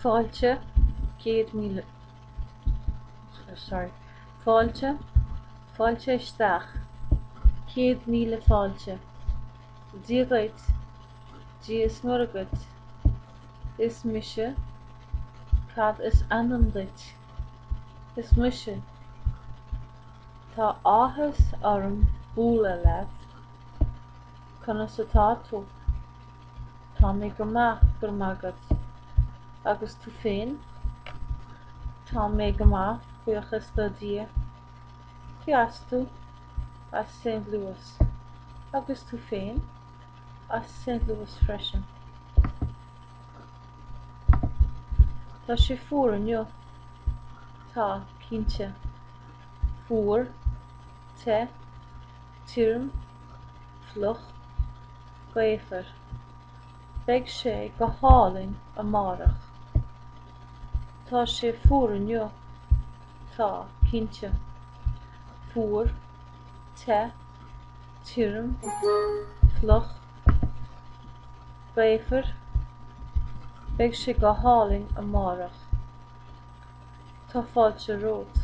Fáilte, 100,000, sorry, Fáilte, Fáilte isteach, 100,000 fáilte. Dia dhuit, Dia is Muire dhuit. Is mise. Cad is ainm duit? Is mise. Tá áthas orm bualadh leat. Conas atá tú? Tá mé go maith, go raibh maith agat. Agus tú féin? Tá mé go maith, buíochas le Dia. Cé as tú? As St. Louis. Agus tú féin? As St. Louis freisin. Tá sé fuar inniu. Tá, cinnte. Fuar, te, tirim, fliuch, gaofar. Beidh sé go hálainn amárach. Tá sé fuar inniu. Tá, cinnte. Fuar, te, tirim, fliuch, gaofar. Beidh sé go hálainn amárach. Tá fáilte romhat.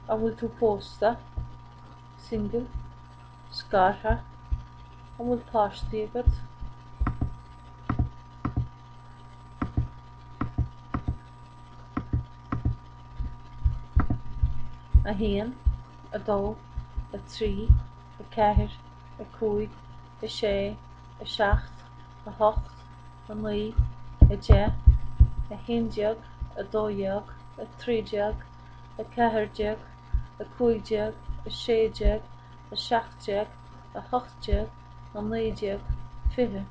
An bhfuil tú pósta? Single? Scartha? An bhfuil páistí agat? 1, 2, 3, 4, 5, 6, 7, 8, 9, 10, 11, 12, 13, 14, 15, 16, 17, 18, 19, 20.